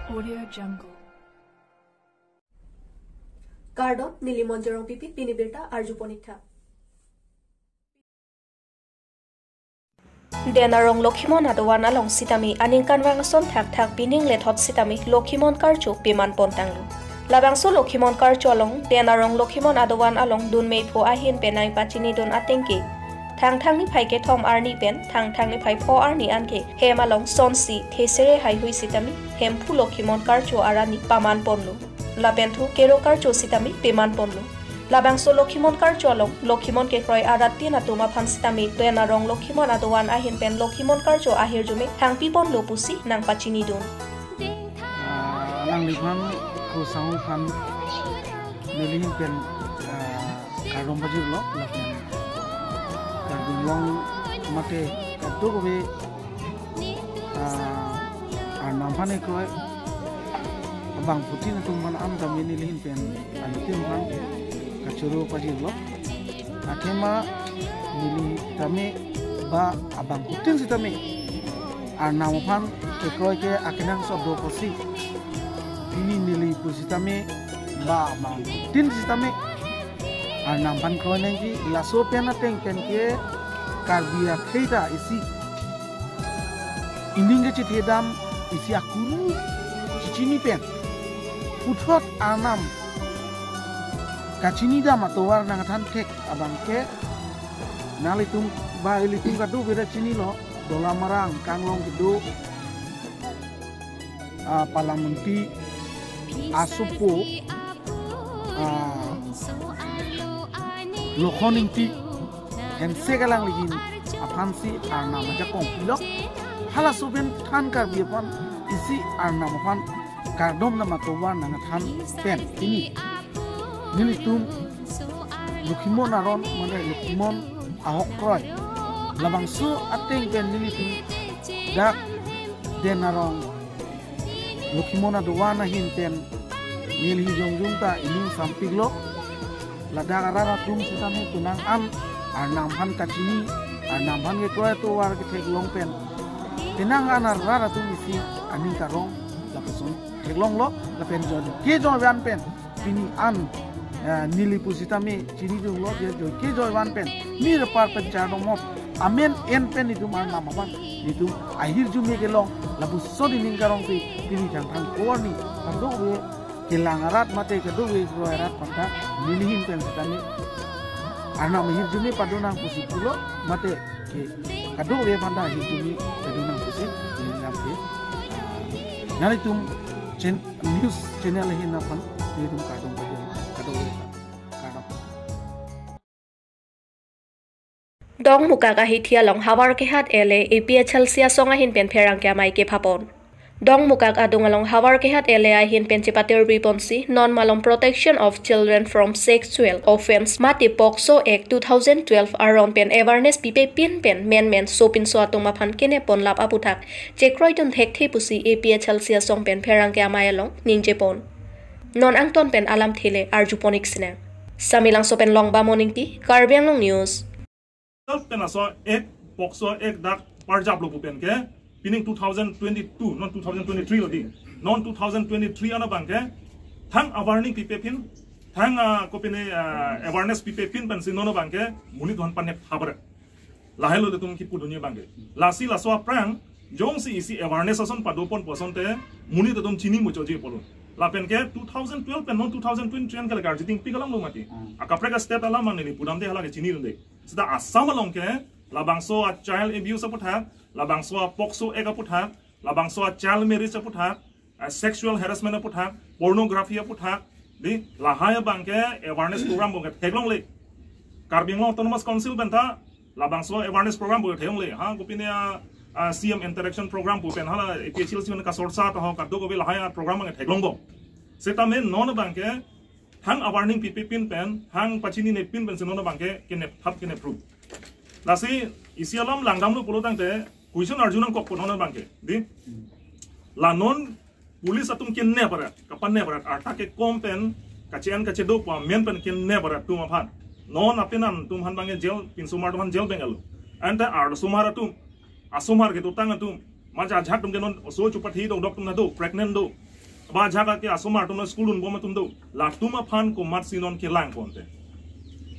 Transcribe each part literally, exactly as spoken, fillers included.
Audio Jungle. Kardom, neli Monjorong Pipi, pini birta arjupon-ik tha. Den arong Lokhimon adovan along sitame aningkanvang ason thakthak pining lethot sitame Lokhimon karcho peman pon tanglo. Labangso Lokhimon karcho along Den arong Lokhimon adovan along dunmei pho ahin pen nangpachinidun ateng ke Thangthang niphai kethom arni pen Thangthang niphai pho arni anke hem along sonsi thesere haihui sitame Hemphu Lokhimon karcho arani paman ponlo. Lapen thu kero karcho sitame peman ponlo. Labangso Lokhimon karcho along Lokhimon kekroi arat tin atum aphan sitame Den arong Lokhimon adovan ahin pen Lokhimon karcho ahirjume thangpi ponlo pusi nangpachinidun. Ah, alangliphan, Kosang aphan, nelihin pen, ah, kardom pajirlo, lapen Karbi Anglong mate kadokave, ah, Arnam aphan kekroi abangphutin atum aphan an tame nelihin pen alutin aphan kachoro pajirlo. Athema neli tame ba abangphutin sitame Arnam aphan kekroi ke akenangsot do pusi, pini neli pusitame ba abangphutin sitame Arnam aphan kroi nangji. Laso pen ateng pen ke Karbi akhei ta isi ining kachethedam, isi akuru chechini pen puthot Arnam kachinidam atovar nangthan thek abang ke nanglitum ba ilitum kadokave ta chinilo, Dolamara angkang along kedo, ah, Palamunti asopo, ah, Lokhon Ingti, Hensek alanglihin aphansi Arnam ajakong pilo. Halaso pen than Karbi aphan isi Arnam aphan kardom nangtovar nangthan pen pini nelitum Lokhimon aron mane Lokhimon ahok kroi, labangso ateng pen nelitum dak Den arong Lokhimon adovan ahin pen neli jongjong ta ining sampiklo. Ladak arat atum sitame penang an Arnam aphan kachini, Arnam aphan kekroi atovar ketheklong pen penang an arat atum isi aning karong lapuson theklonglo. Lapen joike joivan pen pini an, eh, neli pusitame chinidunlo, je joike joivan pen mir apar pen chardom hop amen en pen itum Arnam aphan itum ahirjume kelong, lapuson ining karongsi pini Thangthang pho arni kadokave kelang arat mate kadokave kroi arat aphan ta nelihin pen sitame Arnam ahirjume padonang pusi pulo, mate ke kadokave aphan ta ahirjume padonang pusi neli lam ke, ah, nanglitum chen-, news channel ahin aphan nelitum kardom pajir, kadokave aphan kardom. Dongmukak ahithi along Havar Kehat L A A P H L C asong ahin pen pherangke amei kepapon. Dongmukak adung along Havar Kehat L A ahin pen chepatirpi ponsi non malom Protection of Children from Sexual Offence mate POCSO Act two thousand twelve aron pen awareness pipe pin pen menmen sopinso atum aphan kenep ponlap aputhak chekroidun thekthe pusi A P H L C asong pen pherangke amei along ningje pon. Non angton pen alamthe le arjupon-ik sinang. Samelangso pen Longbamon Ingti, Karbi Anglong News. Pen laso Act, POCSO Act dak parjaplo pu pen ke, pining two thousand twenty-two, non two thousand twenty-three lo di. Non two thousand twenty-three ano abang ke, thang awarning pipe pin, thang, ah, kopine, ah, awareness pipe pin pensi non abang ke, monit aphan panep habar. Lahai lo ilitum kipudunji abang ke. Lasi laso aphrang, jongsi isi awareness ason padopon pu asonte, monit atum chini muchotji pulo. Lapen ke two thousand twelve pen non two thousand twenty-three an ke lagar jiting pi kalang lo mati. Hmm. Akaprek a-state alam ang neli pudamde hala ke chinidunde. Seta Assam along ke labangso a-child abuse aputhak, labangso a-POCSO Act aputhak, labangso a-child marriage aputhak, a-sexual harassment aputhak, pornography aputhak, di lahai abang ke awareness program abang ke theklongle. Karbi Anglong Autonomous Council pen ta labangso awareness program abang ke theklongle. Ha, kopine a, a-C M interaction program pu pen hala A P H L C pen kasorsa ta ho kadokave lahai a-program abang ke theklongbom. Setame non abang ke thang awarning pipe pin pen, thang pachinine pin pensi non abang ke kenep thap kenep ru. Lasi isi alam langdamlo pulo tangte, question arjunangkok pu non abang ke, di. La non police atum kenep arat, kapanep arat, arta kekom pen, kache-en kachedo pu amen pen kenep arat atum aphan. Non apenan atum aphan abang ke jail, pinsomar atum aphan jail bengalo. Ante arsomar atum, asomar kedotang atum, maja ajahak atum ke non oso chupathi dokdok atum nado, pregnant do. Ba jaga ke asomar atum school dunbom atum do. Latum aphan komatsi non kelang ponte.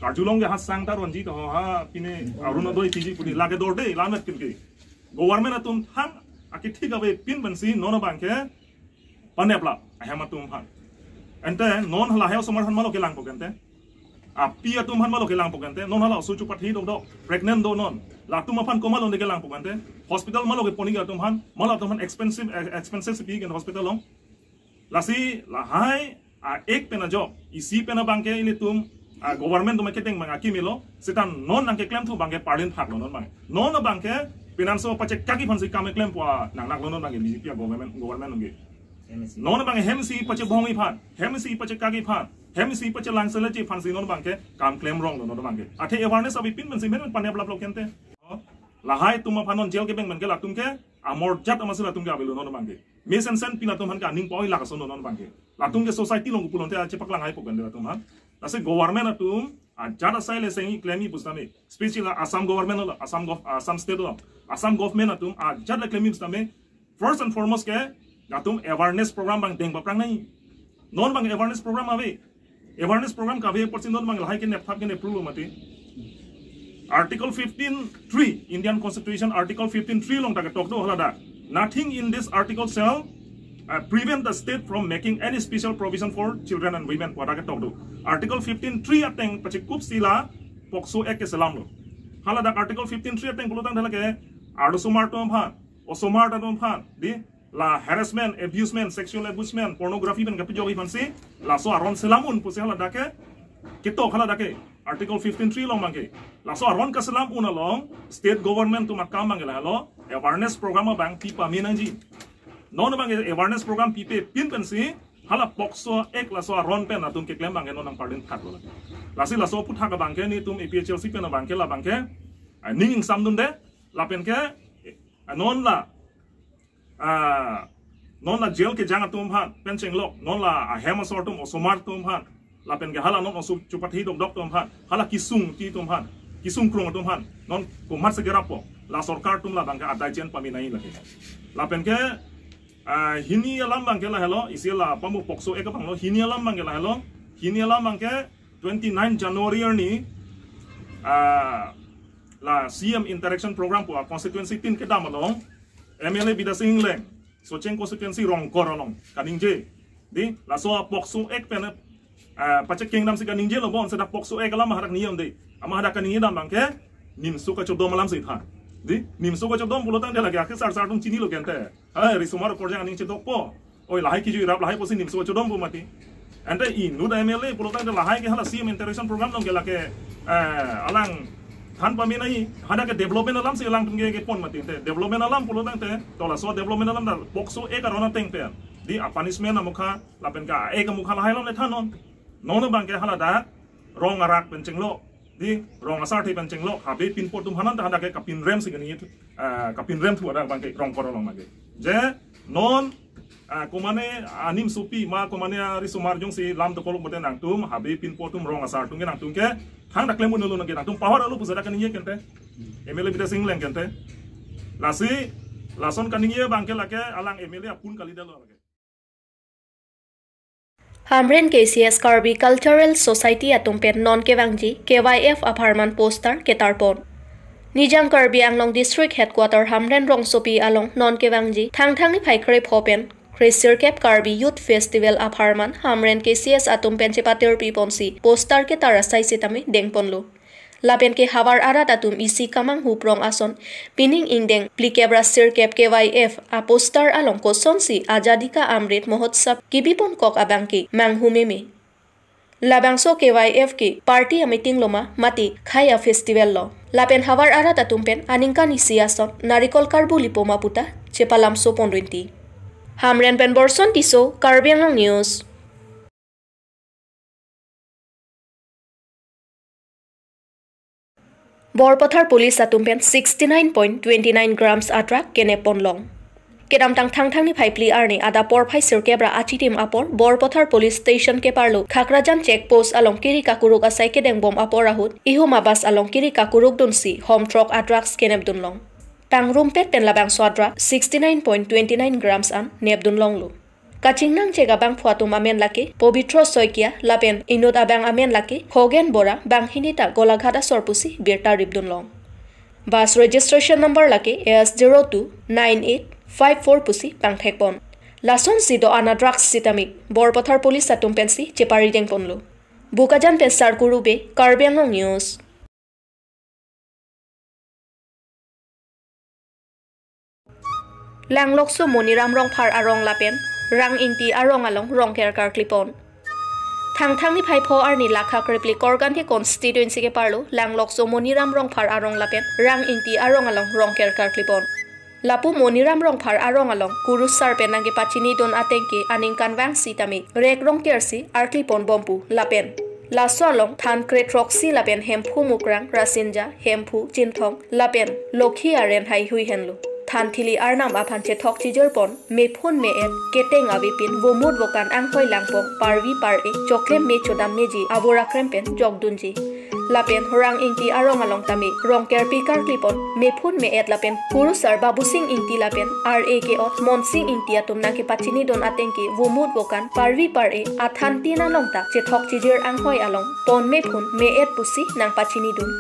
Karjulong ke ha Sangta Ronji to ha pine Arunodoi T G pudi lake dorde lamet kin ke. Government atum thang akithik ave pin pensi non abang ke paneplap ahem atum aphan. Ante non hala he osomar aphan malo kelang pokente. Api atum aphan malo kelang pokente. Non hala oso chupat hi dok dok. Pregnant do non. Latum aphan komat lo ne kelang pokente. Hospital malo ke poni atum aphan. Malo atum aphan expensive, eh, expensive si pi ken hospital long. Lasi lahai a ek pen ajok. Isi pen abang ke ilitum a government atum keteng bang akimi lo. Seta non nangkeklem thu abang ke parlin phak lo non abang. Non abang ke pinanso pachekaki aphansi kam keklem po a nangnak lo non abang ke B J P a government, government atum ke. Non abang hem si pachebhong iphan, hem si pachekaki aphan, hem si pachelang seleji aphansi non abang ke kam klem rong lo non abang ke. Athe awareness abi pin pensi men paneplap lo kente. Lahai atum aphan non jail kebeng men ke latum ke amor jat amatsi latum ke avelo non abang ke. Mesensen pin atum aphan ke aning poi lak ason non abang ke. Latum ke society along pulote ache paklang hai pokente latum aphan. Lasi government atum ajat asai le sengji klem-i pusitame. Special Assam government lo, Assam gov-, Assam state lo. Assam government atum ajat le klem-i pusitame. First and foremost ke latum awareness program abang deng paprang nangji. Non abang awareness program ave. Awareness program kave apotsi non abang lahai ke nepthap ke nepru lo mati. Article fifteen three, Indian Constitution Article fifteen three along ta ketok do haladak. Nothing in this article shall, uh, prevent the state from making any special provision for children and women pu ta ketok do. Article fifteen three ateng pachikup si la POCSO Act keselam lo. Haladak Article fifteen three ateng pulotangte lake arlosomar atum aphan, osomar atum aphan, di la harassment, abusement, sexual abusement, pornography pen kapejok aphansi laso aron selam un pusi haladak ke ketok haladak ke Article fifteen three along abang ke. Laso aron kaselam un along state government atum akam abang ke lahelo awareness program abang pi pame nangji. Non abang ke awareness program pipe pin pensi hala POCSO Act laso aron pen atum keklem abang ke non nangparlin phak lo. Lasi laso aphuthak abang ke nelitum A P H L C pen abang ke la abang ke, ah, ning ingsam dunde lapen ke, ah, non la ah, non la jail kejang atum aphan pen chenglok, non la ahem asor atum osomar atum aphan, lapen ke hala non oso chupat hi dok dok atum aphan, hala kesung ti atum aphan, kesung krung atum aphan non komatsi kerap po, la sorkar atum la abang ke adai chen pame nangji lake. Lapen ke, ah, hini alam abang ke lahelo, isi la pamu POCSO Act abang lo, hini alam abang ke lahelo, hini alam abang ke twenty-nine January arni, ah, la C M interaction program pu a constituency tin kedam along M L A Bidya Sing Engleng, Socheng constituency Rongkor along kaningje. Di, laso a POCSO Act pen, ah, pachekeng damsi kaningje lo bon, seta POCSO Act alam hadak niyom de. Amat hadak kaningje dam abang ke, NIMSO kachodom alamsi tha. Di, NIMSO kachodom pulotangte lake akhir sar sar atum chinilo kente. Hai, risomar akorjang aning chedok po. Oi, lahai kejui rap lahai pusi NIMSO kachodom pu mati. Ante inut M L A pulotangte lahai ke hala C M interaction program along ke lake, eh, alang than pame nangji, hadak ke development alamsi alangtum ke kepon mati. Ante development alam pulotangte, to laso development alam ta POCSO Act aron ateng pen. Di a punishment amukha, lapen ke a-Act amukha lahai along le than non. Non abang ke haladak rong arak pen chenglok, di rong asar the pen chenglok, habe pinpo atum aphan ta hadak ke kapinrem si kani, eh, kapinrem thu hadak abang ke Rongkor along abang ke. Je non, eh, komane a NIMSO pi ma komane arisomar jongsi lam tokol mate nangtum, habe pinpo atum rong asar atum ke nangtum ke thangta klem un lo nang ke nangtum pahor alo pusi hadak kaningje kente. M L A Bidya Sing Engleng kente. Lasi, lason kaningje abang ke lake alang M L A apun kalidetlo lake. Hamren K C S Karbi Cultural Society atum pen non kevangji K Y F apharman poster ketarpon. Nijang Karbi Anglong District Headquarter Hamren rongsopi along non kevangji Thangthang niphai krepho pen kresirkep Karbi Youth Festival apharman Hamren K C S atum pen chepatirpi ponsi poster ketar asai sitame dengponlo. Lapen ke havar arat atum isi kamanghu prong ason pining ingdeng phlikep ra sirkep K Y F a poster along kosonsi Azadi Ka Amrit Mahotsav kebiponkok abang ke manghu meme. Labangso K Y F ke party a meeting lo ma mate khei a festival lo. Lapen havar arat atum pen aningkan isi ason narikol karbu lipo ma puta chepalamso pon rinti. Hamren pen Borson Tisso, Karbi Anglong News. Borpathar Police atum pen sixty nine point twenty nine grams a drug kenep ponlong. Kedamtang Thangthang niphai phli arni adap porphai sirkep ra achitim apor Borpathar Police Station keparlo Khakrajan Check Post along kiri kakuruk asai kedeng bom apor ahut ihum a bus along kiri kakuruk dunsi hom throk a drugs kenep dunlong. Pangrumpet pen labangso a drug sixty nine point twenty nine grams an nep dunlonglo. Kachingnang chek abangphu atum amen lake Pobitro Saikia lapen inut abang amen lake Khogen Bora, banghini ta Golaghat asor pusi birta ripdun long. Bus registration number lake S zero two nine eight five four pusi pangthek pon. Lasonsi do-an a-drugs sitame Borpathar police atum pensi cheparideng ponlo. Bokajan pen Sarkuru Bey, Karbi Anglong News. Langlokso Moniram Rongphar arong lapen Rang Ingti arong along Rongker karkli pon. Thangthang niphai pho arni lakha krepli Korkanthi constituency keparlo Langlokso Moniram Rongphar arong lapen Rang Ingti arong along Rongker karkli pon. Lapu Moniram Rongphar arong along kurusar pen nangkepachinidun ateng ke aningkanvang sitame rek Rongker si arkli pon bom pu lapen laso along than kre throksi lapen Hemphu Mukrang, Rasinja, Hemphu Chinthong lapen Lokhi aren haihui henlo. Than thili arnam aphan chethok chijir pon mephun me-et keteng avepin vomut vokan anghoi langpong parvi par-e choklem me chodam meji abor akrem pen jokdunji. Lapen Rang Ingti arong along tame Rongker pi karkli pon mephun me-et lapen kurusar Babusing Ingti lapen R A ke-ot Monsing Ingti atum nangkepachinidun ateng ke vomut vokan parvi par-e athan tin along ta chethok chijir anghoi along pon mephun me-et pusi nangpachinidun.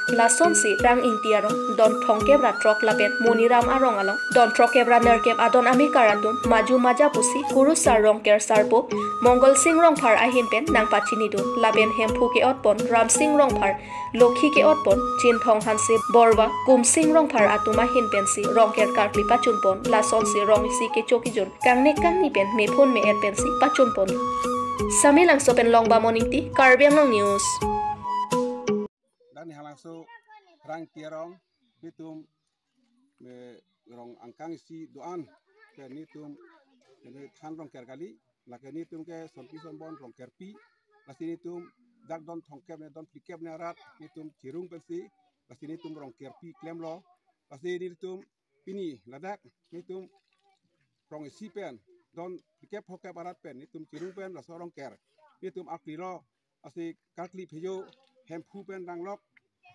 Lasonsi Rang Ingti arong don thomkep ra throk lapen Moniram arong along don throkkep ra nerkep adon amekar atum maju maja pusi kurusar Rongker sarpo Mongolsing Rongphar ahin pen nangpachinidun lapen Hemphu ke-ot pon Ramsing Rongphar, Lokhi ke-ot pon Chinthong Hanse Borwa, Kumsing Rongphar atum ahin pensi Rongker karkli pachun pon. Lasonsi rong isi kecho kejun kangnek kangni pen mephun me-et pensi pachun pon. Samelangso pen Longbamon Ingti, Karbi Anglong News. Dak ne halangso Rang Ingti arong, netum me rong angkang isi do-an ke netum ne than Rongker kali, lake netum ke sonpi sonbon Rongker pi, lasi netum dak don thomkep ne don phlikep ne arat netum chirung pensi, lasi netum Rongker pi klemlo, lasi netum pini ladak netum rong isi pen don phlikep phokep arat pen netum chirung pen laso Rongker netum arklilo. Lasi karkli phejo Hemphu pen Ranglok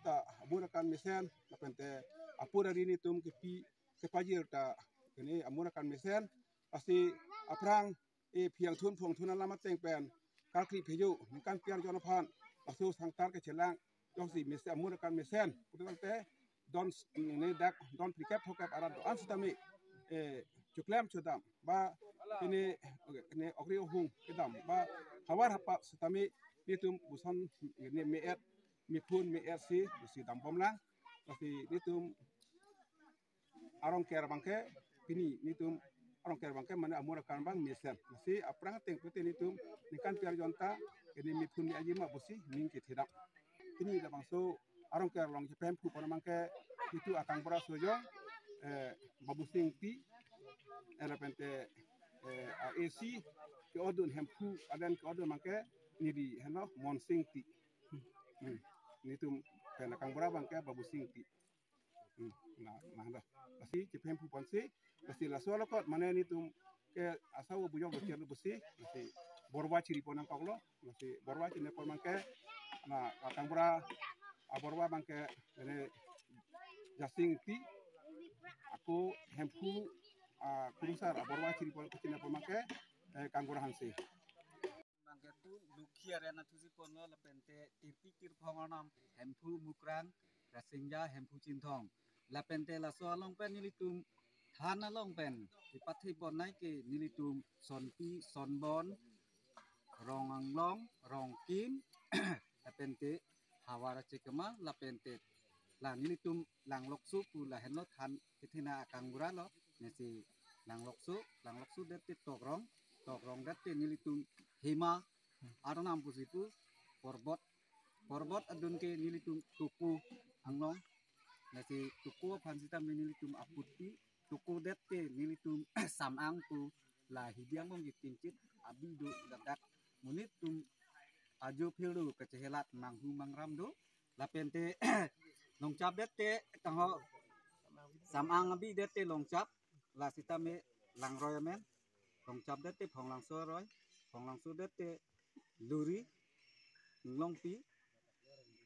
ta amun akan mesen, lapen te apur ari netum kepi kepajir ta kene amun akan mesen. Lasi aphrang e phiang thun phong thun alam ateng pen karkli phejo ningkan piar jon aphan laso sangtar kechelang jongsi mesen, amun akan mesen putu tangte don s-, ne dak don phlikep phokep arat do-an sitame, eh, choklem chodam ba kene, okay, kene okri ohung kedam ba havar hapat sitame netum puson ne me-et mephun me-et si si dambom lang. Lasi netum a-Rongker abangke pini netum a-Rongker abangke mane amun akan abang mesen. Lasi aphrang ateng pute netum ningkan piar jon ta kene mephun me-et aji ma pusi ning kethedam. Pini labangso a-Rongker along chepemphu pon abangke netum akangbura sojong, eh, Babusing Ingti, eh, lapen te, eh, a-A C ke-otdun Hemphu aden ke-otdun abangke neli henlo Monsing Ingti. Hmm. Netum pen akangbura abangke Babusing Ingti. Hmm, na, na, na. Lasi chepemphu ponsi, lasi laso along kot mane netum ke asau bujok bujok lo pusi, lasi Borwa chiri pon nangkoklo, lasi Borwa chiri pon abangke, na, akangbura, a-Borwa abangke, mane Jasing Ingti, ako Hemphu, ah, kurusar, a-Borwa chiri pon, chiri pon abangke, eh, Kangbura Hanse. Bangke tu Lokhi aren athusi ponlo lapen te tirpi tirphong arnam Hemphu Mukrang, Rasinja, Hemphu Chinthong. Lapen te laso along pen nelitum than along pen kepathe ponnai ke nelitum sonpi sonbon, rong anglong, rong kim, lapen te havar achekema, lapen te la nelitum Langlokso pu lahenlo than kethena akangbura lo, nesi Langlokso, Langlokso det te Tokrong, Tokrong det te nelitum Hima arnam pusi pu, Porbot, Porbot adun ke nelitum Tuku anglong, nesi Tuku aphan sitame nelitum Aputpi, Tuku det te nelitum Samang pu, la hidi angbong ke Tingchit abi do ladak, monit atum ajo phil do kachehelat manghu mangram do, lapen te Longchap det te tangho Samang abi det te Longchap, la sitame Langroi amen, Longchap det te Phonglangso aroi, Phonglangso det te Luri, Inglongpi,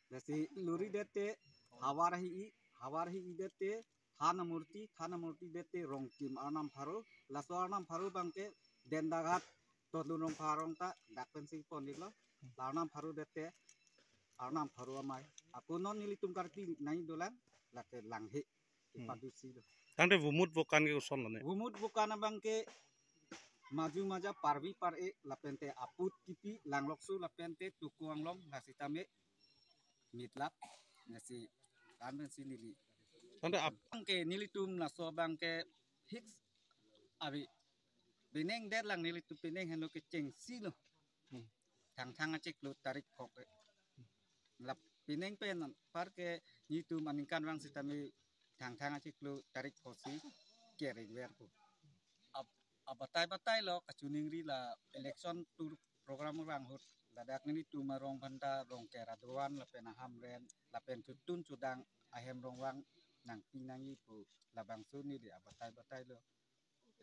lasi Luri det te Havar Hi-i, Havar Hi-i det te Than Amurti, Than Amurti det te Rongkim arnam pharo, laso arnam pharo bangke Dendaghat Todlun Rongphar arong ta dak pensi pon-iklo. La Arnam Pharo dete, Arnam Pharo amei. Ako non nelitum karti nai dolang, lake Langhe. Hmm. Ipadusi do. Tangte vomut vokan ke kosonlo ne? Vomut vokan abang ke maju maja parvi par-e lapente aput kipi Langlokso lapente Tuku Anglong, lasi tame mitlap, lasi kan pensi neli. Tangte ap- Abang ke nelitum laso abang ke fix abi penang det lang, nelitum penang henlo kechengsi lo. Hmm. Thangthang achiklo tarik phok. La penang pen apar ke nelitum aningkanvang sitame Thangthang achiklo tarik phoksi kerengverpo. Ab-, abatai batai lo kachiningri la election tour program vang ahut ladak nelitum arong aphanta Rongker adovan lapen ahamren lapen chotun chodang ahem rongvang nangpi nangji pu labangso neli abatai batai lo.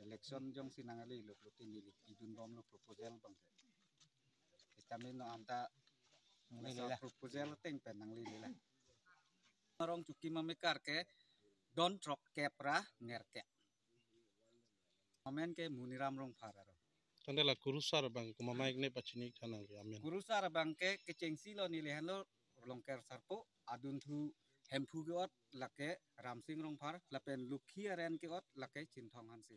Election jongsi nang-ale lo pulote neli pidunbomlo proposal abang ke. Sitame non anta nanglelo la, proposal ateng pen nanglelo la. Arong Chuki Mamekar ke don throkkep ra nerkep. Amen ke Muniram Rongphar arong. Tangte la kurusar abang komat ma ikne pachini tha nangji amen. Kurusar abang ke kechengsi lo, neli henlo Rongker sarpo, adunthu Hemphu ke-ot lake Ramsing Rongphar, lapen Lokhi aren ke-ot lake Chinthong Hanse.